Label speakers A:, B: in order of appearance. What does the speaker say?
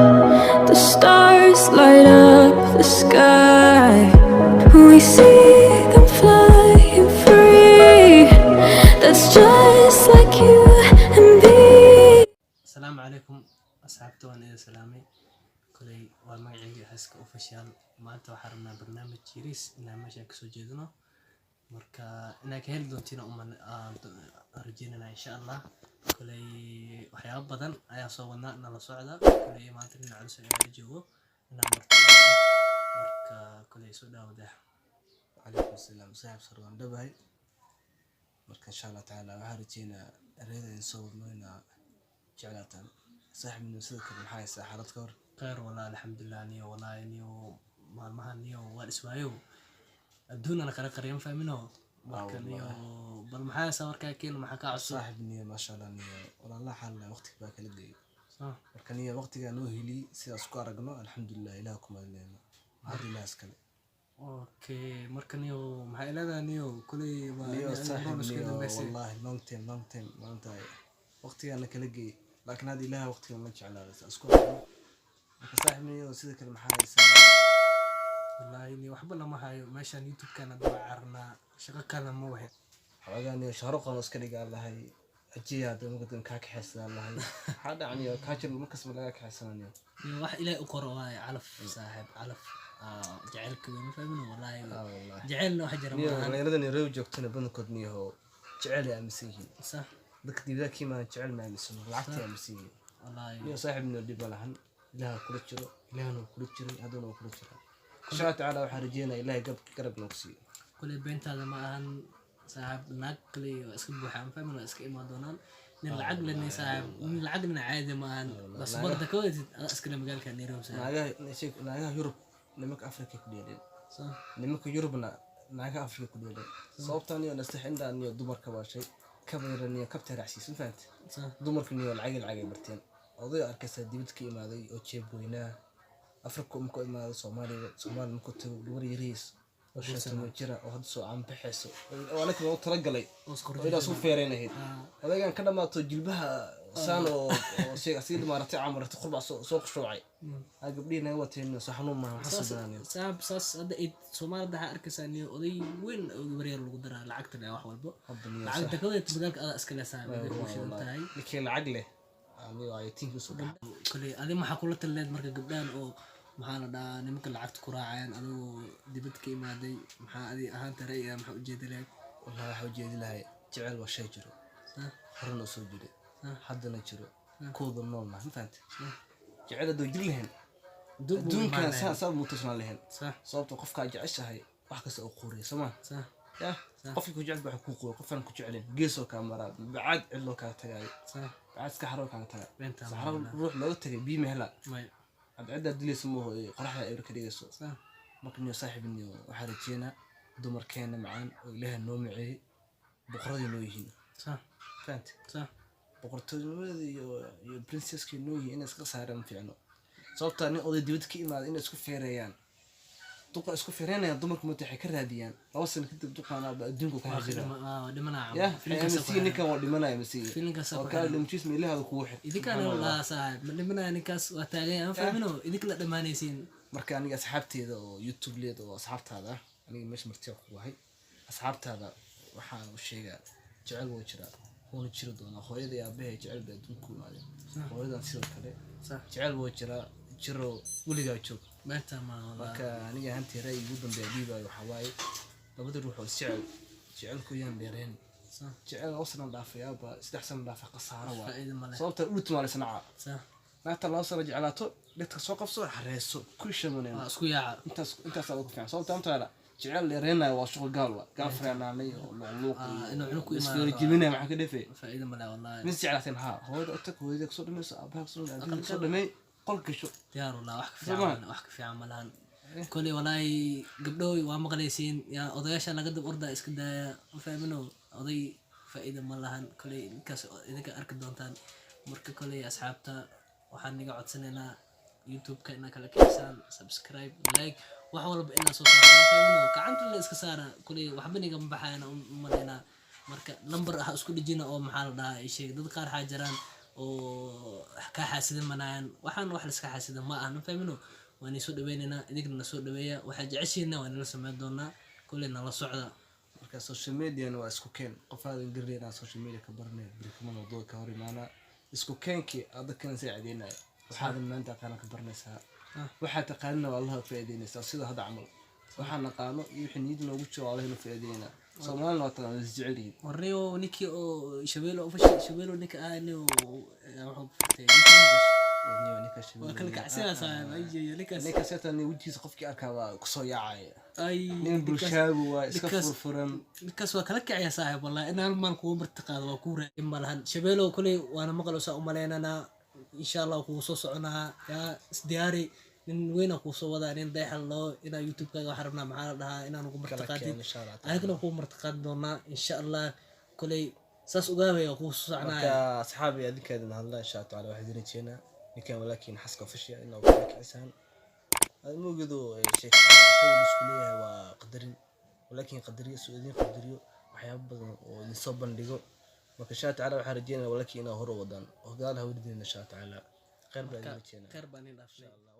A: The stars light up the sky. We see them flying free. That's just like you and me.
B: Asalaamu calaykum asxaabta, waan idin salaamay. Koley waa magacayga Xaska Official. Maanta waxaan rabnaa barnaamij yariis inaan meesha kasoo jeedino. Marka inaad ka heli doontiin uman aan rajeynana, insha Allah. Koley waxyaabo badan ayaa soo wadnaa, nala socda. Koley maanta dhinaca culus ayaa la joogo inaan marto. Marka koley soo dhaawada.
C: Calaykum salaam saaxiib sar, waan dhabahay. Marka insha Allah tacaala waxaan rajeynaa ereyada idin soo wadno inaa jeclaataan. Saaxiib, sidoo kale maxaa haysaa xaalad ka hor?
B: Kheyr walaa, alxamdulilah. Niyo walaahi, niyo maalmahan niyo waan iswaayo, adduunana kala qariya, ma fahmino. Marka niyo bal maxaa haysaa warkaa keena? Maxaa kaa cusub?
C: Saaxiib, niyo maasha Allah, niyo walaalaha xaal waqtiga baa kala geeyay. Marka niyo waqtigaa noo heliyey sidaas ku aragno, alxamdulilah, ilaah ku mahadnayno, mahad ilaah iskale.
B: Okay, marka niyo maxay leedahay niyo kuley waa
C: niyo
B: in
C: saaxiib
B: isku
C: niyo
B: dambeysay.
C: Wallahi long time, long time maanta waqtigaa na kala geeyey, laakiin hadda ilaah waqtigan la jeclaaday sidaas ku aragno. Marka saaxiib, niyo sidoo kale maxaa haysaa?
B: Wallaahi niyo waxba lama hayo meeshaan, YouTube-kana hadda waa carnaa, shaqo kale ma wahe.
C: Xoogaa niyo shaaruqan iska dhigaa lahay, ajiya hadda marka dambe kaa kaxaysanaa lahay. Maxaa dhaca niyo? Kaa jir markasba lagaa kaxaysanaa niyo.
B: Niyo wax Ilaahay u qoro waaye, calaf saaxiib, calaf. Jacaylka wey, ma fahmino wallaahi.
C: Ah, wallahi.
B: Jacaylna wax jira
C: niyo
B: maahan.
C: Dhalinyarada Nairobi joogtana badankood niyaho jecel ay aaminsan yihiin. Dadka dibadaha ka imaana jecel ma aaminsano, lacagtay aaminsan yihiin.
B: Wallaahi.
C: Niyo saaxiib, niyo dhib ma lahan, Ilaah kula jiro, Ilaahna wuu kula jiray, haddana wuu kula jiraa, insha Allah tacaala. Waxaan rajeynaya Ilaahay garab noogu siiyo.
B: Kuley beentaada ma ahan saaxiib, naag kale waa iska buuxa, ma fahmin, waa iska imaan doonaan. Nin lacag leh saaxiib, nin lacag lena caadi ma ahan. Bas barda ka wadatid adaa iskale magaalka Nairobi, saaxiib.
C: Naagaha Yurub nimanka Afrika ku dheeleen. Nimanka Yurubna naagaha Afrika ku dheeleen. Sababtaa niyo nastex indhaa niyo dumarka waa shay kabayra niyo kabta raacsiis, ma fahamtay? Dumarka niyo lacagay barteen. Oday arkaysaa dibad ka imaaday oo jeeb weynaa, Afrika markuu imaaday, Soomaaliya, Soomaaliya markuu tago, gabar yariis oo 15 jira oo hadda soo caanbaxayso oo anaka loogu talagalay oo ilaa suu feerayn lahayd, odaygan ka dhamaato jilbaha saan oo sii maaratay camartay qurbac soo qushuucay aa gabdhihii naga wateen. Soo xanuun maaha? Maxaa sabanaan?
B: Saaxiib, saas hadda ay Soomaalida waxaa arkaysaa niyo oday weyn oo gabar yar lagu daraa, lacagta leh wax walbo.
C: Hadda niyo
B: lacagta ka wadatid magaalka adaa iskale saaxiib, aday kuu shidan tahay.
C: Ninkii lacag leh anigo ay tiinka usoo baxa.
B: Koley adi maxaa kula talineed marka gabdhahan oo maxaa la dhahaa nimanka lacagta ku raacayaan, adigoo dibad ka imaaday, maxaa adi ahaanta ra'yiga, maxaa ujeedi lahayd?
C: Wallahi waxaa ujeedi lahay, jecel waa shay jiro, horena usoo jiray, haddana jiro, kuwada noolna, ma fahantay? Jecel hadduu jiri lahayn, adduunkan saa muutasnaan lahayn. Sababta qofkaa jeceshahay wax kasta oo quuriya soo maa? Ya qofkii ku jecel baa wax kuu quuriya, qofkaan ku jecelayn geesoo kaa maraa, bacaad cidloo kaa tagaayo, bacaad iska xaroo kaa tagaa.
B: Beentaa.
C: Saxaro ruux looga tagay biyo ma helaa?
B: Maya.
C: Cadceeddaa dilaysa mooho iyo qoraxda eber ka dhigayso. Marka niyo saaxiib, niyo waxaa rajeynaa dumarkeena macaan oo Ilaaha noo maceeyey boqoradii noo yihiin. Fahante? Boqortooynimadii iyo princesskii noo yihiin inay iska saaraan ma fiicno. Sababtaa nin oday dibad ka imaada inay isku feereeyaan, duqa isku feereynayaan, dumarku mata waxay ka raadiyaan 2 sano kadib duqaanaaba adduunku ka hajira.
B: Dhimanaa.
C: Ya masihi ninkan waa dhimanaya masihi.
B: Filinkaas
C: oo kaa dhimjiis ma Ilaahada kugu xir.
B: Idinkaana la saaxiib, ma dhimanaya ninkaas, waa taagan, aan fahmino, idinka la dhamaanaysiin.
C: Marka aniga asxaabteeda oo YouTube leeda oo asxaabtaada ah, aniga meesha martiya ku wahay, asxaabtaada waxaan u sheegaa jecel wuu jiraa, wuuna jiri doonaa. Hooyada iyo aabahay jecel bay adduunka ku imaadeen, hooyadan sidoo kale. Jecel wuu jiraa, jiro, weligaa joog.
B: Beenta ma wallahi.
C: Marka aniga ahaantii ra'yi ugu dambeeya dhiibayo waxaa waaye labada ruux oo isjecel, jecelku yaan dheereen. Jecel 2 sano dhaafay aaba 3 sano dhaafay khasaaro waa.
B: Faa'iido ma leh.
C: Sababta ultimaalis naca. Naagta 2 sano jeclaato, dhegta soo qabso, xareyso ku shamaneen.
B: Waa isku yaaca.
C: Intaas ugu fiican. Sababta intaada jecel dheereenayo waa shuqul gaal, waa gaal freenaanay oo luqluuq.
B: Inuu cunug ku imaado.
C: Isfiiri jibinaya, maxaa ka dhefay?
B: Faa'iido ma leh wallahi.
C: Mis jeclaateen haa, hooyada u tag, hooyada kasoo dhamayso, aabaha kasoo dhamay, aabihi kasoo dhamay, qol gasho.
B: Diyaar wallah, wax ka
C: Soo
B: fiican
C: ma?
B: Wax ka fiican ma lahan. Koley walaahi gabdhoy waa maqlaysiin, yaa odayaasha laga dab ordaa, iska daaya, ma fahmino, oday faa'iido ma lahan. Koley ninkaas idinka arki doontaan. Marka koley asxaabta waxaan niga codsanaynaa YouTube-ka inaa kala kicisaan, subscribe, like, wax walba inaa soo saarto, ma fahmino, gacanta la iska saara. Koley waxba nigama baxayana u malaynaa. Marka lambar ha isku dhijina oo maxaa la dhahaa ii sheeg, dad qaar xaa jiraan. Oo kaa xaasidan manayaan. Waxaan wax liska xaasida ma aha, ma fahmino. Waan soo dhaweynaynaa, idinkana na soo dhaweeya. Waxaa jeceshiina waa nala sameyn doonaa, kulley nala socda.
C: Marka social mediana waa isku keen. Qof aadan garanayn aan social media ka baranay birkama wadada ka hor imaanaa. Isku keenkii aad dadkana sii cadeynaya, waxaadan maanta aqaana ka baranaysaa, waxaa taqaanina waa Allaha faa'iideynaysaa. Sida hadda camal, waxaan naqaano iyo wixii niyad noogu jiro waa Allah inuu faa'iideynaa. Soomaalina waa taqaana, is jecel yihiin.
B: Warniyo, ninkii oo Shabeelo official, Shabeelo ninka ah, nin wuxuu furtay.
C: Wadniyo ninka
B: Waa kala kacsanaa saaxiib, ay ninkaas.
C: Ninka seetan wejigiisa qofkii arkaa waa kusoo yaacaya.
B: Ay.
C: Nin bulshaagu waa iska furfuran.
B: Ninkaas waa kala kacaya saaxiib, wallahi in hal maal kugu marti qaado waa kuu raadin ma lahan. Shabeelow kuley waana maqlaysaa u malaynanaa. Insha Allah kugu soo soconaa, yaa isdiyaari. Nin weyn aa kuu soo wadaa, nin dayaxal loo inaa YouTube-kaaga waxaan rabnaa, maxaa la dhahaa, inaan ugu marti
C: Kala
B: qaadid.
C: keen insha Allah.
B: Anigana kugu marti qaadi doonaa insha Allah. Kuley saas ogaabaya, waa kugu soo soconaya.
C: Marka asxaabi, adinka idin hadla insha Allah taala, waxaan idin rajeynaa ninkan walaakiin Xaska Official inaa kala kicisaan. Moogido sheekada isku leeyahay waa qadarin, walaakiin qadariyo soo idin qadariyo waxyaabo badan oo idin soo bandhigo. Marka insha Allah taala waxaan rajeynaa walaakiin inaa hore u wadaan oo gadaal ha waridin insha Allah taala. Khayr baa idin rajeynaa.
B: Khayr baan idin dhaafnay.
C: Insha Allah.